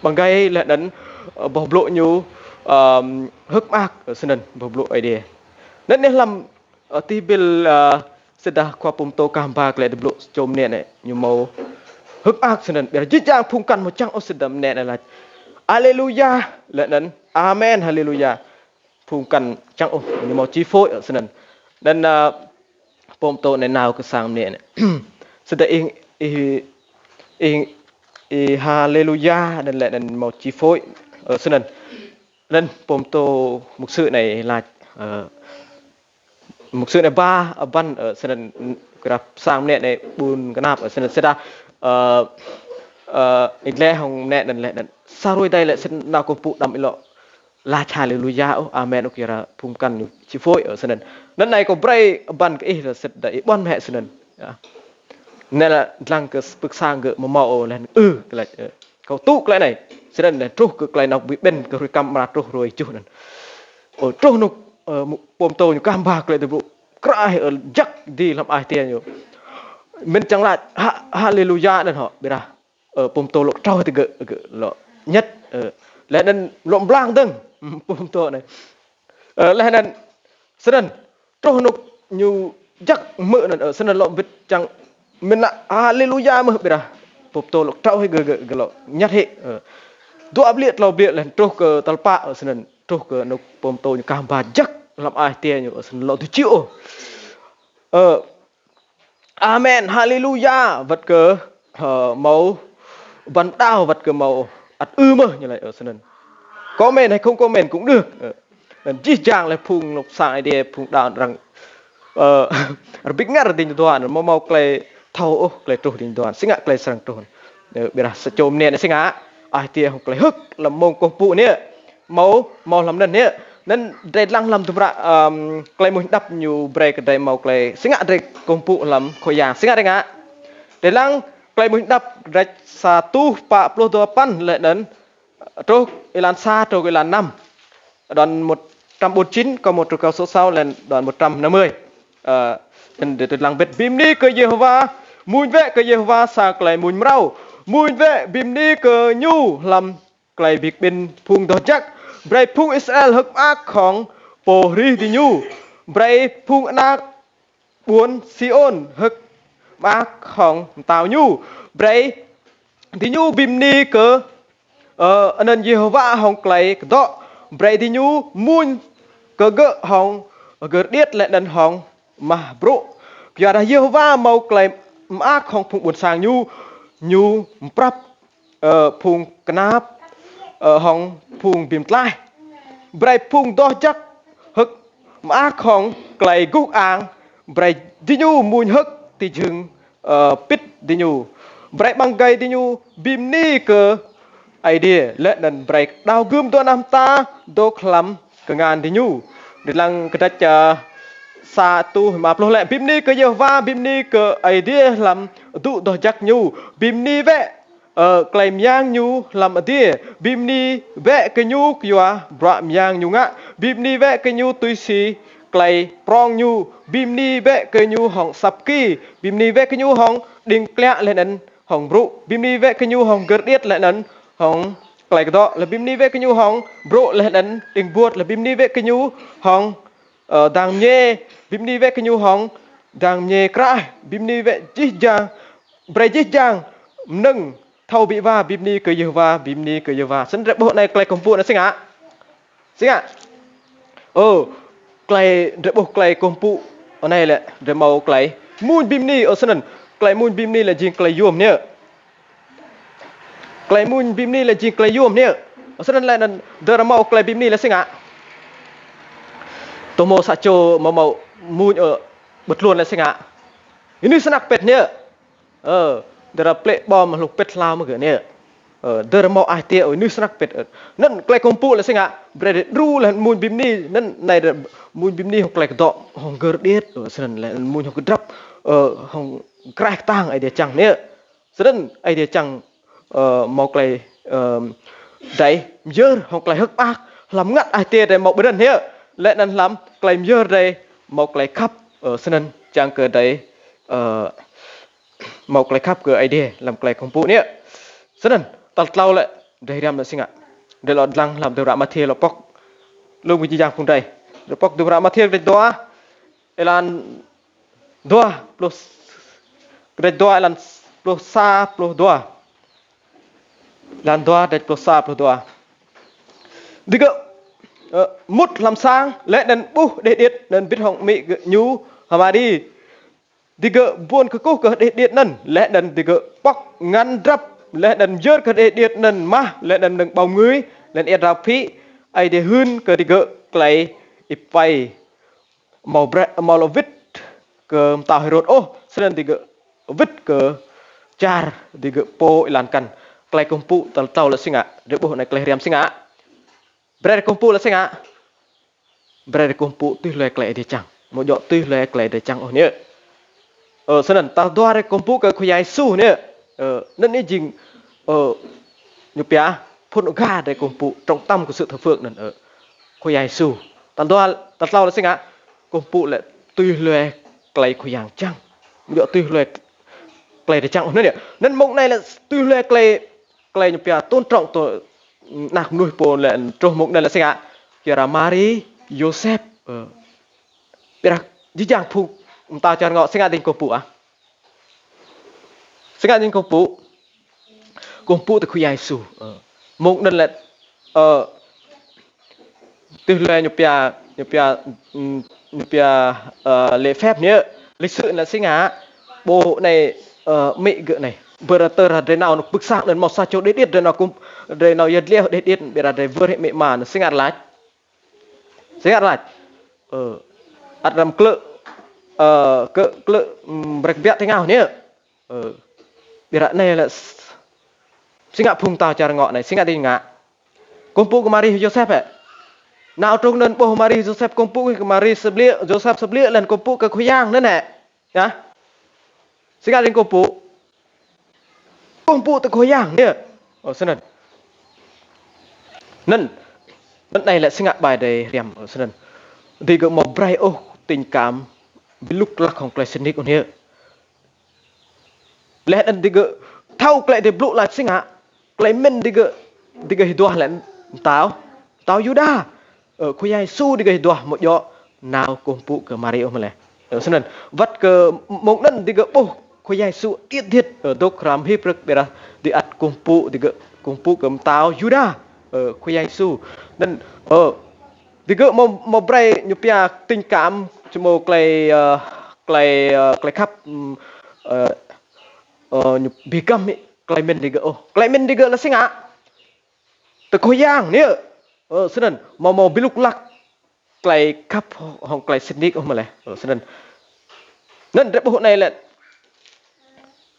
ƀăng gai leh anăn, ơ, boh blŭ ñu, ơ, hơ̆k mơak, ơ, snăn boh blŭ Aê Diê. Anăn yơh hlăm, ơ, ti ƀiădah, ơ, sĭt dah khua pô mtô kah mbha klei Aê Diê blŭ čô mniê anei, ñu mâo hơ̆k mơak snăn. Ƀiădah jih jang phung mkăn amâo čiăng ôh sĭt dah mniê anei lač, Haleluya, leh anăn, Amen, Haleluya. Phung mkăn čiăng ôh, ñu mâo chi phối, ơ, snăn. Anăn, ơ, pô mtô anei nao kơ sang mniê anei. Sĭt dah ih, ih, ih, ih Haleluya, anăn leh anăn mâo chi phối, ơ, snăn. Anăn pô mtô mục sư anei lač, ơ, mục sư anei ba, ơ, ƀuăn, ơ, snăn, kyuadah sang mniê anei ƀun knap, ơ, snăn sĭt dah, ơ, Ơ, ih lĕ hŏng mnĕ anăn leh anăn. Sa hruê dih lĕ sĭt nao kơ mpŭ đăm ih lŏ lač haleluya ôh, amen ôh, kyuadah phung mkăn ñu či phôi, ơ, snăn. Anăn anei kâo brei ƀuăn kơ ih leh sĭt dah ih ƀuăn mơh snăn. Ya. Anei lĕ dlăng kơ pưk sang gơ̆ amâo mâo ôh leh anăn ư kơ lač, ơ. Kâo tŭ klei anei. Snăn leh truh kơ klei nao bi ƀĭn kơ hruê kăm amra truh hruê kjuh anăn. Ơ, truh anôk, ơ, mu-, pô mtô ñu kah mbha klei dŭ brŭ. Kraih, ơ, jăk di hlăm ai tiê ñu. Mĭn čiăng lač ha-, haleluya anăn hŏ, ƀiădah ơ, pô mtô lŏ ktrâo ti gơ̆, gơ̆ lŏ ñăt, ơ, leh anăn lŏ mblang dơ̆ng, pô mtô anei. Ơ, leh anăn, snăn, truh anôk ñu jăk hmư̆ anăn, ơ, snăn lŏ wĭt čiăng mĭn lač haleluya mơh ƀiădah. Pô mtô lŏ ktrâo hĕ gơ̆, gơ̆, gơ̆ lŏ ñăt hĕ, ơ. Dua bliê tlâo bliê leh truh kơ tal pă, ơ, snăn, truh kơ anôk pô mtô ñu kah mbha jăk hlăm ai tiê ñu, ơ, snăn lŏ dôk čhĭ ôh. Ơ, amen, haleluya, wăt kơ, ơ, mâo ƀuăn đao, wăt kơ mâo ăt ư mơh ñu lač, ơ, snăn. Comment hay không comment cũng được. Ơ, anăn jih jang leh phung anôk sang Aê Diê, phung đăo arăng, ơ, rbĭk ngăr diñu dua, anăn amâo mâo klei thâo ôh, klei truh diñu dua. Si ngă klei srăng truh. Ơ, ƀiădah sa čô mniê anei si ngă, ai tiê hŏng klei hơ̆k, hlăm mmông kkuh mpŭ anei. Mâo, mâo hlăm anăn yơh. Anăn drei dlăng hlăm hdruôm hră, ưm, Klei Mmuñ Hđăp ñu brei kơ drei mâo klei si ngă drei kkuh mpŭ hlăm Khua Yang. Si ngă drei ngă. Drei dlăng Klei Mmuñ Hđăp kdrêč sa êtuh pă pluh dua păn leh anăn truh êlan sa truh êlan năm. Đoạn một trăm bốn mươi chín, câu một truh câu số sáu leh anăn đoạn một trăm năm mươi. Ơ, anăn drei dlăng wĭt bi mni kơ Yêhôwa, mmuñ wĕ kơ Yêhôwa sa klei mmuñ mrâo, mmuñ wĕ bi mni kơ ñu hlăm klei bi kƀĭn phung doh jăk, brei phung Israel hơ̆k mơak hŏng pô hrih diñu, brei phung anak ƀuôn Siôn hơ̆k mơak hŏng mtao ñu, brei diñu bi mni kơ, ơ, anăn Yêhôwa hŏng klei kdŏ, brei diñu mmuñ kơ gơ̆ hŏng gơr điêt leh anăn hŏng mah brô̆. Kyuadah Yêhôwa mâo klei mơak hŏng phung ƀuôn sang ñu, ñu mprăp, ơ, phung knap, ơ, hŏng phung bi mtlaih. Brei phung doh jăk hơ̆k mơak hŏng klei guh kơang, brei diñu mmuñ hơ̆k ti jhưng, ơ, pĭt diñu. Brei ƀăng êgei diñu bi mni kơ Aê Diê, leh anăn brei đao gưm dua nah mta dôk hlăm kngan diñu. Drei dlăng kdrêč, ơ, sa êtuh êma pluh leh, bi mni kơ Yêhôwa, bi mni kơ Aê Diê hlăm adŭ doh jăk ñu, bi mni wĕ, ơ, klei myang ñu hlăm adiê, bi mni wĕ kơ ñu kyua bruă myang ñu ngă, bi mni wĕ kơ ñu tui si klei prŏng ñu, bi mni wĕ kơ ñu hŏng asăp ki, bi mni wĕ kơ ñu hŏng đĭng kliă leh anăn hŏng brô̆, bi mni wĕ kơ ñu hŏng gơr điêt leh anăn hŏng klei kdŏ, leh bi mni wĕ kơ ñu hŏng brô̆ leh anăn đĭng buôt, leh bi mni wĕ kơ ñu hŏng, ơ, dang mñê, bi mni wĕ kơ ñu hŏng dang mñê kraih, bi mni wĕ jih jang, brei jih jang mnơ̆ng thâo bi êwa, bi mni kơ Yêhôwa, bi mni kơ Yêhôwa. Snăn drei ƀuh anei klei kkuh mpŭ anei si ngă. Si ngă. Ơ, klei drei ƀuh klei kkuh mpŭ anei lĕ drei mâo klei mmuñ bi mni, ơ, snăn. Klei mmuñ bi mni lĕ jing klei yuôm anei. Klei mmuñ bi mni lĕ jing klei yuôm anei. Ơ, snăn leh anăn drei mâo klei bi mni lĕ si ngă. Tơ mâo sa čô amâo mâo mmuñ, ơ, bi tluôn lĕ si ngă. Ênưih snăk pĭt anei. Ơ, drei plĕ ƀơ̆ng hlŭk pĭt hlao mơh gơ̆ anei. Ơ, drei mâo ai tiê, ơ, ênưih snăk pĭt, ơ. Anăn klei kkuh mpŭ lĕ si ngă, brei drei đru leh anăn mmuñ bi mni, anăn anei drei mmuñ bi mni hŏng klei kdŏ, hŏng gơr điêt, ơ, snăn leh anăn mmuñ hŏng kdrăp, ơ, hŏng kraih ktang Aê Diê čiăng anei. Snăn Aê Diê čiăng, ơ, mâo klei, ơ, drei myơr hŏng klei hơ̆k mơak, hlăm mngăt ai tiê drei mâo ƀơ̆ng anăn anei, leh anăn hlăm klei myơr drei mâo klei khăp, ơ, snăn čiăng kơ drei, ơ, mâo klei khăp kơ Aê Diê hlăm klei kkuh mpŭ anei. Snăn, tal tlâo lĕ, drei hriăm lĕ si ngă. Drei lŏ dlăng hlăm hdruôm hră Mathiơ lŏ pŏk. Lŏ bi jih jang phung drei. Drei pŏk hdruôm hră Mathiơ kdrêč dua, êlan dua, pluh, kdrêč dua, êlan pluh sa, pluh dua. Êlan dua, kdrêč pluh sa, pluh dua. Digơ̆, ơ, mŭt hlăm sang, leh anăn ƀuh hđeh điêt, anăn wĭt hŏng amĭ gơ̆ ñu hma di. Digơ̆ buôn kkuh kơ hđeh điêt anăn, leh anăn digơ̆ pŏk ngăn drăp, leh anăn myơr kơ hđeh điêt anăn mah, leh anăn mnơ̆ng ƀâo mngưi, leh anăn êa drao phĭ. Aê Diê hưn kơ digơ̆ klei êpei amâo brei, amâo lŏ wĭt kơ mtao Hêrôt ôh, snăn digơ̆ wĭt kơ čar digơ̆ pô êlan kăn. klei kkuh mpŭ tal tlâo lĕ si ngă, drei ƀuh anei klei hriăm si ngă. Brei kkuh mpŭ lĕ si ngă. Brei kkuh mpŭ tui hlue klei Aê Diê čiăng. Amâo djŏ tui hlue klei drei čiăng ôh anei. Ơ, snăn, tal dua drei kkuh mpŭ kơ Khua Yang Yêsu anei. Ơ, anăn anei jing, ơ, ñu pia, phŭn ga drei kkuh mpŭ trọng tâm của sự thờ phượng anăn, ơ, Khua Yang Yêsu. Tal dua, tal tlâo lĕ si ngă, kkuh mpŭ lĕ tui hlue klei Khua Yang čiăng. Amâo djŏ tui hlue klei drei čiăng ôh anei. Anăn mông anei lĕ tui hlue klei, klei ñu pia tôn trọng tơ anak mnuih pô lĕ truh mông anei lĕ si ngă. Kyuadah Mari, Yôsep, ơ, ƀiădah jih jang phung mtao čar ngŏ si ngă diñu kkuh mpŭ ah. Si ngă diñu kkuh mpŭ. Kkuh mpŭ tơ Khua Yang Yêsu. Ơ. Mông anăn lĕ, ơ, tui hlue ñu pia, ñu pia, ừm, ñu pia, ơ, lễ phép anei, lịch sự anei si ngă, ƀuh anei, ơ, amĭ gơ̆ anei. Brei tơdah drei nao anôk pưk sang anăn mâo sa čô điêt điêt drei nao kkuh, drei nao yăl dliê điêt điêt, ƀiădah drei wơr hĕ amĭ ama anăn si ngă lač. Si ngă lač. Ơ, ăt răm klơ̆, ơ, kơ klơ̆, ừm, brei kbiă ti êngao anei. Ơ, ƀiădah anei lĕ s-, si ngă phung mtao čar ngŏ anei, si ngă diñu ngă. Kkuh mpŭ kơ Mari Yôsep hĕ. Nao truh anăn ƀuh Mari Yôsep kkuh mpŭ kơ Mari sa bliê, Yôsep sa bliê leh anăn kkuh mpŭ kơ Khua Yang anăn hĕ. Ya. Si ngă diñu kkuh mpŭ. Kkuh mpŭ tơ Khua Yang anei. Ơ, snăn. Anăn, anăn anei lĕ si ngă ƀai drei hriăm, ơ, snăn. Digơ̆ amâo brei ôh tình cảm bi luk lak hŏng klei sĭt nik ôh anei. Leh anăn digơ̆ thâo klei drei blŭ lač si ngă, klei mĭn digơ̆, digơ̆ hiu duah leh anăn mtao, mtao Yuđa. Ơ, Khua Yang Yêsu digơ̆ hiu duah amâo djŏ nao kkuh mpŭ kơ Mari ôh mơh leh. Ơ, snăn, wăt kơ mông anăn digơ̆ ƀuh Khua Yang Yêsu điêt điêt, ơ, dôk hrăm hip rơ̆k ƀiădah diih ăt kkuh mpŭ, digơ̆ kkuh mpŭ kơ mtao Yuđa, ơ, Khua Yang Yêsu. Anăn, ơ, digơ̆ amâo, amâo brei ñu pia tình cảm, čiăng mâo klei, ơ, klei, ơ, klei khăp, ừm, ơ, ơ, ñu bi găm hĕ klei mĭn digơ̆ ôh. Klei mĭn digơ̆ lĕ si ngă. Tơ Khua Yang anei. Ơ, snăn, amâo mâo bi luk lak klei khăp hŏng klei sĭt nik ôh mơh leh. Ơ, snăn. Anăn drei ƀuh anei lĕ.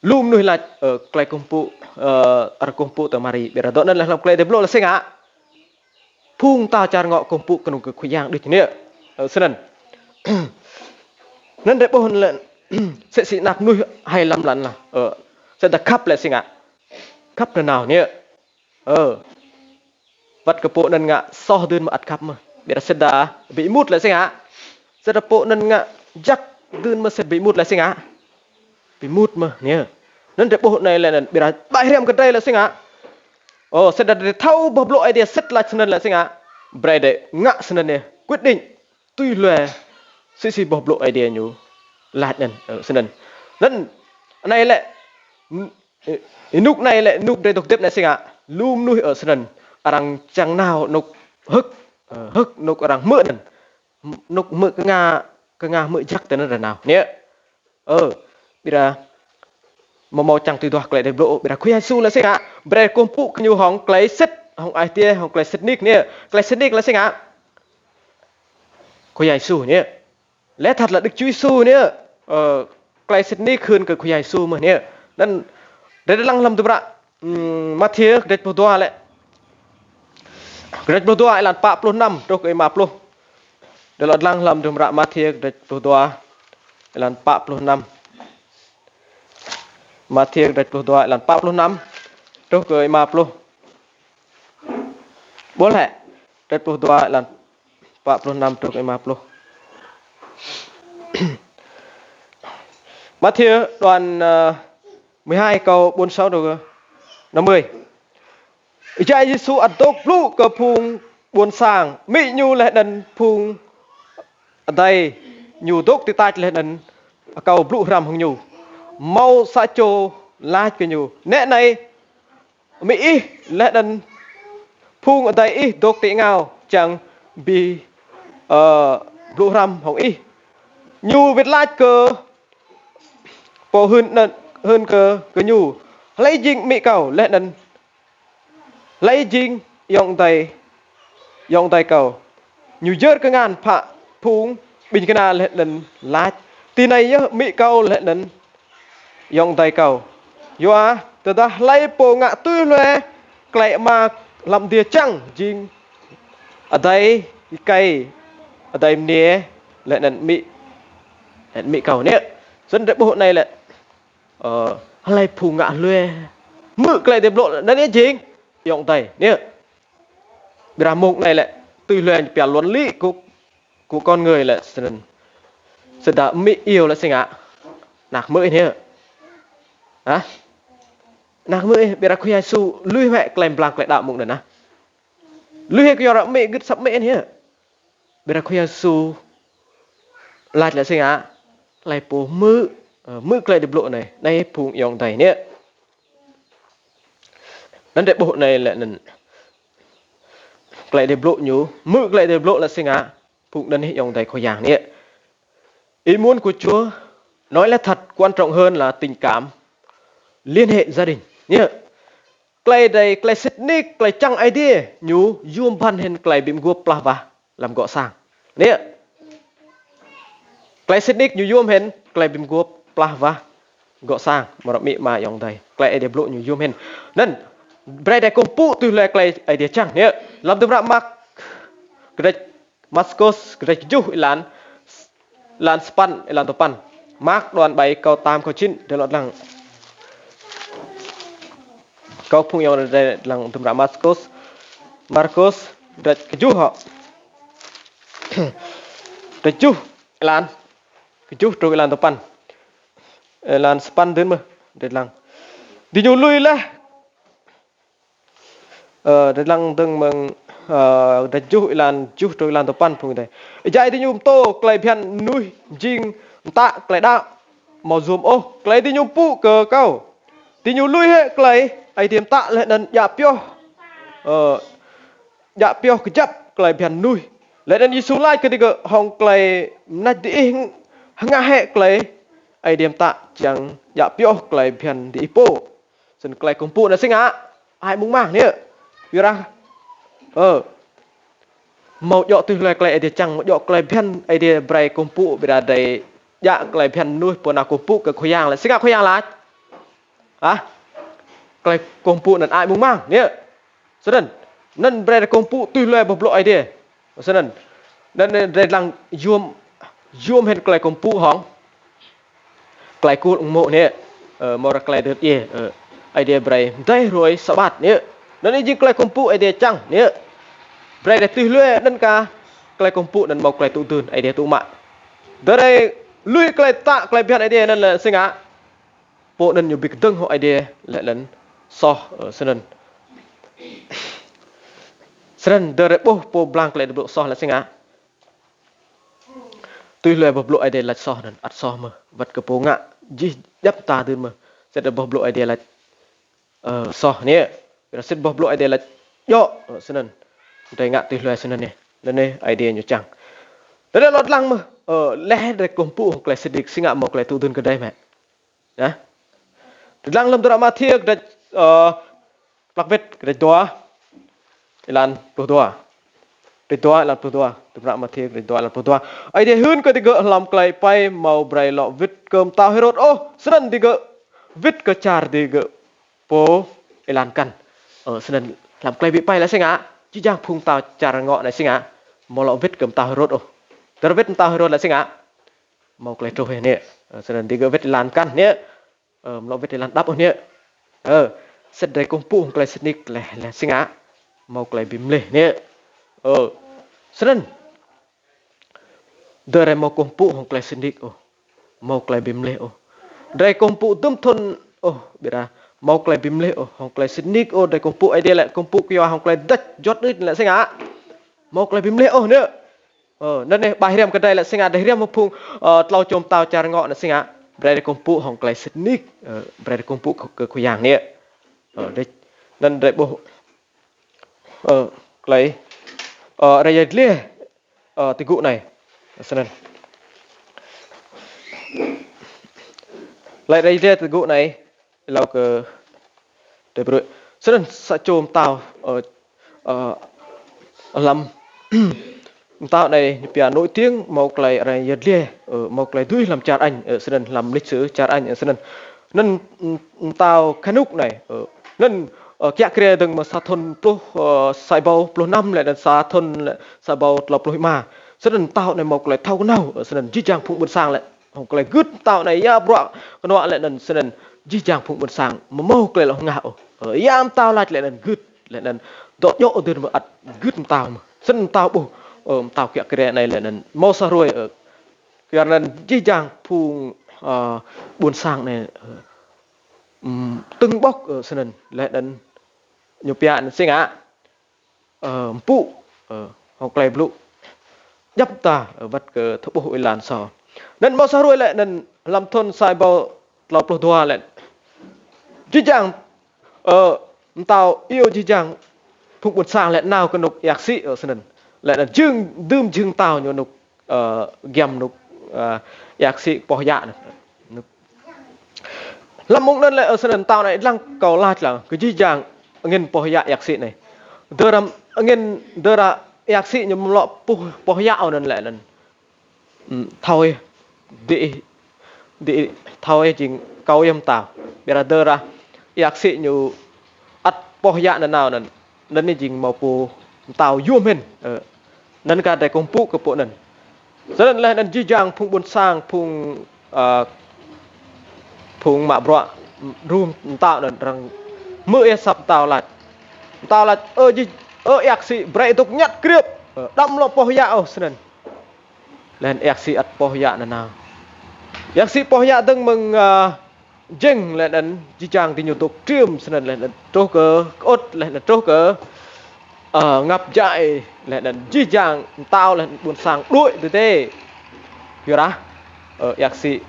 Lu mnuih lač, ơ, klei kkuh mpŭ, ơ, arăng kkuh mpŭ tơ Mari. Ƀiădah dŏ anăn leh hlăm klei drei blŭ lĕ si ngă. Phung mtao čar ngŏ kkuh mpŭ knŏng kơ Khua Yang đuč anei. Ơ, snăn. Anăn drei ƀuh lĕ, msĕ si anak mnuih hei lăm lăn lah. Ơ, sĭt dah khăp lĕ si ngă. Khăp nanao anei. Ơ. Wăt kơ pô anăn ngă soh dưn mơh ăt khăp mơh. Ƀiădah sĭt dah bi êmut lĕ si ngă. Sĭt dah pô anăn ngă jăk dưn mơh sĭt bi êmut lĕ si ngă. Bi êmut mơh anei. Anăn drei ƀuh anei leh anăn ƀiădah ƀai hriăm kơ drei lĕ si ngă. Ơ, sĭt dah drei thâo boh blŭ Aê Diê sĭt lač snăn lĕ si ngă. Brei drei ngă snăn anei. Quyết định. Tui hlue si si boh blŭ Aê Diê ñu lač anăn, ơ, snăn. Anăn, anei lĕ, m-, ơ, ênuk anei lĕ, ênuk drei dôk hdĭp anei si ngă, lu mnuih, ơ, snăn, arăng čiăng nao anôk hơ̆k, ơ, hơ̆k anôk arăng hmư̆ anăn, anôk hmư̆ knga, knga hmư̆ jăk ti anăn arăng nao. Anei, ơ, ƀiădah amâo mâo čiăng tui duah klei drei blŭ, ƀiădah Khua Yang Yêsu lĕ si ngă, brei kkuh mpŭ kơ ñu hŏng klei sĭt, hŏng ai tiê, hŏng klei sĭt nik anei, klei sĭt nik lĕ si ngă. Khua Yang Yêsu anei. Leh tơdah lĕ Đức Chúa Yêsu anei, ơ, klei sĭt nik hưn kơ Khua Yang Yêsu mơh anei. Anăn drei dlăng hlăm hdruôm hră, ừm, Mathiơ kdrêč pluh dua lĕ. Kdrêč pluh dua êlan pă pluh năm truh kơ êma pluh. Drei lŏ dlăng hlăm hdruôm hră Mathiơ kdrêč pluh dua êlan pă pluh năm. Mathiơ kdrêč pluh dua êlan pă pluh năm truh kơ êma pluh. Ƀuh lĕ, kdrêč pluh dua êlan pă pluh năm truh êma pluh. Mathiơ đoạn, ơ, mười hai câu bốn mươi sáu truh kơ năm mươi. Êjai Yêsu ăt dôk blŭ kơ phung ƀuôn sang, amĭ ñu leh anăn phung adei ñu dôk ti tač leh anăn akâo blŭ hrăm hŏng ñu. Mâo sa čô lač kơ ñu: Nĕ anei, amĭ ih leh anăn phung adei ih dôk ti êngao čiăng bi, ơ, blŭ hrăm hŏng ih. Ñu wĭt lač kơ pô hưn anăn, hưn kơ, kơ ñu: Hlei jing amĭ kâo leh anăn hlei jing ayŏng adei, ayŏng adei kâo? Ñu yơr kngan phă phung ƀĭng kna leh anăn lač: Tinei yơh amĭ kâo leh anăn ayŏng adei kâo. Yua tơdah hlei pô ngă tui hlue klei Ama hlăm adiê čiăng jing adei êkei, adei mniê, leh anăn amĭ, leh anăn amĭ kâo anei. Snăn drei ƀuh anei lĕ, ơ, hlei phung ngă hlue hmư̆ klei Aê Diê blŭ anăn jing ayŏng adei anei. Ƀiădah mông anei lĕ tui hlue ñu pia luân lý của, của con người lĕ snăn. Sĭt dah amĭ iêu lĕ si ngă, anak hmư̆ anei. Hă? Anak hmư̆, ƀiădah Khua Yang Yêsu lui hĕ klei mblang klei đăo mông anăn. Lui hĕ kyua amĭ gưt asăp amĭ anei. Ƀiădah Khua Yang Yêsu lač lĕ si ngă, hlei pô hmư̆, ơ, hmư̆ klei Aê Diê blŭ anei, anei phung ayŏng adei anei. Anăn drei ƀuh anei lĕ anăn klei Aê Diê blŭ ñu, hmư̆ klei Aê Diê blŭ lĕ si ngă, phung anăn ayŏng adei Khua Yang anei. Ý muốn của Chúa, nói lẽ thật, quan trọng hơn là tình cảm, liên hệ gia đình. Anei, klei drei, klei sĭt nik, klei čiăng Aê Diê, ñu yuôm bhăn hĭn klei bi mguôp plah wah hlăm gŏ sang. Anei, klei sĭt nik ñu yuôm hĭn klei bi mguôp plah wah gŏ sang, mrâo amĭ ama ayŏng adei. Klei Aê Diê blŭ ñu yuôm hĭn. Anăn, brei drei kkuh mpŭ tui hlue klei Aê Diê čiăng. Anei, hlăm hdruôm hră Mark, kdrêč Markôs, kdrêč kjuh êlan, êlan sa păn, êlan dua păn. Mark đoạn bảy câu tám câu chín, drei lŏ dlăng. Kâo phung ayŏng drei dlăng hdruôm hră Markôs. Markôs, kdrêč kjuh hŏ. Kdrêč kjuh êlan kjuh truh êlan dua păn. Êlan sa păn dưn mơh, drei dlăng. Diñu lui leh. Ơ, drei dlăng dơ̆ng mơ̆ng, ơ, kdrêč kjuh êlan kjuh truh êlan dua păn phung adei. Êjai diñu mtô klei bhiăn mnuih mjing mtă klei đăo amâo yuôm ôh klei diñu mpŭ kơ kâo. Diñu lui hĕ klei Aê Diê mtă leh anăn djă pioh, ơ, djă pioh kjăp klei bhiăn mnuih. Leh anăn Yêsu lač kơ digơ̆: Hŏng klei mnač diih hngah hĕ klei Aê Diê mtă čiăng djă pioh klei bhiăn diih pô. Snăn klei kkuh mpŭ anăn si ngă, ai mung mang anei. Ƀiădah, ơ, amâo djŏ tui hlue klei Aê Diê čiăng, amâo djŏ klei bhiăn Aê Diê brei kkuh mpŭ, ƀiădah drei djă klei bhiăn mnuih pô nao kkuh mpŭ kơ Khua Yang leh si ngă Khua Yang lač. Hă? Klei kkuh mpŭ anăn ai mung mang anei. Snăn, anăn brei drei kkuh mpŭ tui hlue boh blŭ Aê Diê. Snăn, anăn drei dlăng yuôm, yuôm hĭn klei kkuh mpŭ hŏng klei kul ung mô̆ anei, ơ, amâodah klei dơ̆t djiê, ơ, Aê Diê brei mdei hruê Sabat anei. Anăn anei jing klei kkuh mpŭ Aê Diê čiăng anei. Brei drei tui hlue anăn ka klei kkuh mpŭ anăn mâo klei tŭ dưn Aê Diê tŭ mă. Drei lui klei mtă klei bhiăn Aê Diê anăn lĕ si ngă, pô anăn ñu bi kdơ̆ng hŏng Aê Diê leh anăn soh, ơ, snăn. Snăn drei ƀuh pô mblang klei Aê Diê blŭ soh lĕ si ngă. Tui hlue boh blŭ Aê Diê lač soh anăn ăt soh mơh, wăt kơ pô ngă jih djăp mta dưn mơh. Sĭt boh blŭ Aê Diê lač, ơ, soh anei, ƀiădah sĭt boh blŭ Aê Diê lač djŏ, ơ, snăn. Drei ngă tui hlue snăn anei. Anăn anei Aê Diê ñu čiăng. Drei lŏ dlăng mơh, ơ, leh drei kkuh mpŭ hŏng klei sĭt nik si ngă mâo klei tŭ dưn kơ drei mơh. Anei. Drei dlăng hlăm hdruôm hră Mathiơ kdrêč, ơ, hlăk wĭt kdrêč dua, êlan pluh dua. Kdrêč dua êlan pluh dua. Hdruôm hră Mathiơ kdrêč dua êlan pluh dua. Aê Diê hưn kơ digơ̆: Hlăm klei êpei amâo brei lŏ wĭt kơ mtao Hêrôt ôh. Snăn digơ̆ wĭt kơ čar digơ̆ pô êlan mkăn. Ơ, snăn hlăm klei bi êpei lĕ si ngă, jih jang phung mtao čar ngŏ anei si ngă, amâo lŏ wĭt kơ mtao Hêrôt ôh. Tơdah wĭt mtao Hêrôt lĕ si ngă, mâo klei truh anei. Ơ, snăn digơ̆ wĭt êlan mkăn anei. Ơ, amâo lŏ wĭt êlan hđăp ôh anei. Ơ, sĭt drei kkuh mpŭ hŏng klei sĭt nik leh, leh si ngă, mâo klei bi mlih anei. Ơ, snăn. Drei amâo kkuh mpŭ hŏng klei sĭt nik ôh, mâo klei bi mlih ôh. Drei kkuh mpŭ dŭm thŭn ôh, ƀiădah mâo klei bi mlih ôh, hŏng klei sĭt nik ôh, drei kkuh mpŭ Aê Diê lĕ kkuh mpŭ kyua hŏng klei dăč juăt đuĕ lĕ si ngă, mâo klei bi mlih ôh anei. Ơ, anăn anei ƀai hriăm kơ drei lĕ si ngă, drei hriăm phung, ơ, tlâo čô mtao čar ngŏ anăn si ngă. Brei drei kkuh mpŭ hŏng klei sĭt nik, ơ, brei drei kkuh mpŭ kơ, kơ Khua Yang anei. Ơ, drei, anăn drei ƀuh, ơ, klei, ơ, Aê Diê dliê, ơ, ti gŭ anei. Snăn. Klei Aê Diê dliê ti gŭ anei. Êlâo kơ drei brei. Snăn sa čô mtao, ơ, ơ, hlăm mtao anei ñu pia nổi tiếng mâo klei Aê Diê dliê, ơ, mâo klei dưi hlăm čar Anh, ơ, snăn hlăm lịch sử čar Anh, ơ, snăn. Anăn, mm, mtao Khanuk anei, ơ, anăn, ơ, kiă kriê dơ̆ng mơ̆ng sa thŭn pluh, ơ, sa êbâo pluh năm leh anăn sa thŭn leh sa êbâo tlâo pluh êma. Snăn mtao anei mâo klei thâo knhâo, ơ, snăn jih jang phung ƀuôn sang lĕ hŏng klei gưt mtao anei ya bruă knuă leh anăn snăn jih jang phung ƀuôn sang amâo mâo klei lŏ hngah ôh. Ơ, ya mtao lač leh anăn gưt, leh anăn dŏ djŏ dưn mơh ăt gưt mtao mơh. Snăn mtao ƀuh, ơ, mtao kiă kriê anei leh anăn mâo sa hruê, ơ, kyuanăn jih jang phung, ơ, ƀuôn sang anei, ơ, mm, tưng ƀŏk, ơ, snăn leh anăn ñu pia anăn si ngă, ơ, mpŭ, ơ, hŏng klei blŭ djăp mta, ơ, wăt kơ thâo ƀuh êlan soh. Anăn mâo sa hruê leh anăn hlăm thŭn sa êbâo tlâo pluh dua leh jih jang, ơ, mtao iêu jih jang phung ƀuôn sang leh nao kơ anôk Êa Ksĭ, ơ, snăn. Leh anăn jhưng, dưm jhưng mtao ñu anôk, ơ, giăm anôk, ơ, Êa Ksĭ poh yă anăn. Hlăm mông anăn lĕ, ơ, snăn mtao anei dlăng kâo lač lăng kơ jih jang angĭn poh yă Êa Ksĭ anei. Dơ̆ng ară angĭn dơ̆ng ară Êa Ksĭ ñu mlŏ puh poh yă anăn leh anăn. Mm, thâo, diih, diih thâo jing kâo yơh mtao. Ƀiădah dơ̆ng ară Êa Ksĭ ñu ăt poh yă nanao anăn, anăn jing mâo pô mtao yuôm hĭn, ơ, anăn kơ drei kkuh mpŭ kơ pô anăn. Snăn leh anăn jih jang phung ƀuôn sang, phung, ơ, phung mă bruă đru mtao anăn arăng hmư̆ yơh asăp mtao lač. Mtao lač, ơ jih, ơ Êa Ksĭ, brei dôk ñăt kriêp, ơ, đăm lŏ poh yă ôh snăn. Leh anăn Êa Ksĭ ăt poh yă nanao. Êa Ksĭ poh yă dơ̆ng mơ̆ng, ơ, jing leh anăn jih jang diñu dôk triêm snăn leh anăn truh kơ kơŭt leh anăn truh kơ, ơ, ngăp jai leh anăn jih jang mtao leh anăn ƀuôn sang đuĕ tơdê. Kyuadah, ơ, Êa Ksĭ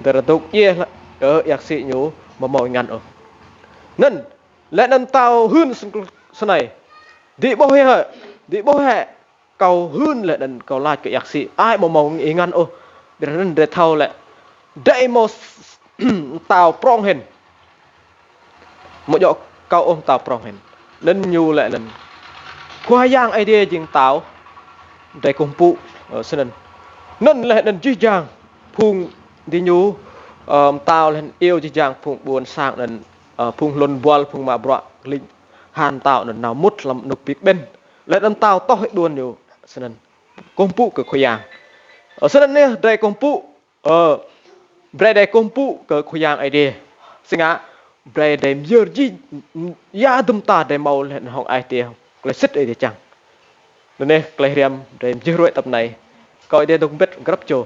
dơ̆ng ară dôk djiê, ơ, Êa Ksĭ ñu amâo mâo êngăn ôh. Anăn, leh anăn mtao hưn snăn, snei. Diih ƀuh hĕ, diih ƀuh hĕ, kâo hưn leh anăn kâo lač kơ Êa Ksĭ, ai amâo mâo êngăn ôh. Ƀiădah anăn drei thâo lĕ, drei mâo s-, mtao prŏng hĭn. Amâo djŏ kâo ôh mtao prŏng hĭn. Anăn ñu leh anăn Khua Yang Aê Diê jing mtao, drei kkuh mpŭ, ơ, snăn. Anăn leh anăn jih jang phung diñu, ơ, mtao leh anăn iêu jih jang phung ƀuôn sang anăn, ơ, phung hlŭn buăl, phung mă bruă klĭng han mtao anăn nao mŭt hlăm anôk bi kƀĭn. Leh anăn mtao toh êđuôn ñu snăn. Kkuh mpŭ kơ Khua Yang. Ơ, snăn yơh drei kkuh mpŭ, ơ, brei drei kkuh mpŭ kơ Khua Yang Aê Diê. Si ngă, brei drei myơr jih, ya dŭm mta drei mâo leh anăn hŏng ai tiê, klei sĭt Aê Diê čiăng. Anăn yơh klei hriăm drei mjưh ruê̆ tăp anei. Kâo Aê Diê dôk mbĭt grăp čô.